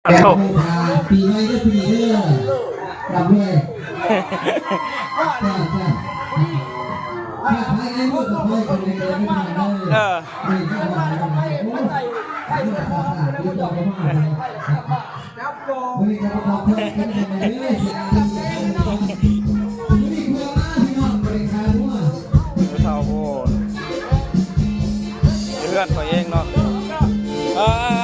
ໂອ້ ປີໃໝ່ເດີ ປີນີ້ເດີ ລຳລວຍ ຈ້າ ຈ້າ ຄ້າຂາຍໃນມື້ກໍຂໍໃຫ້ເປັນເດືອນເດີ ເອີ ເຖົ້າໂພດ ເຮືອນຂ້ອຍເອງເນາະ ເອີ.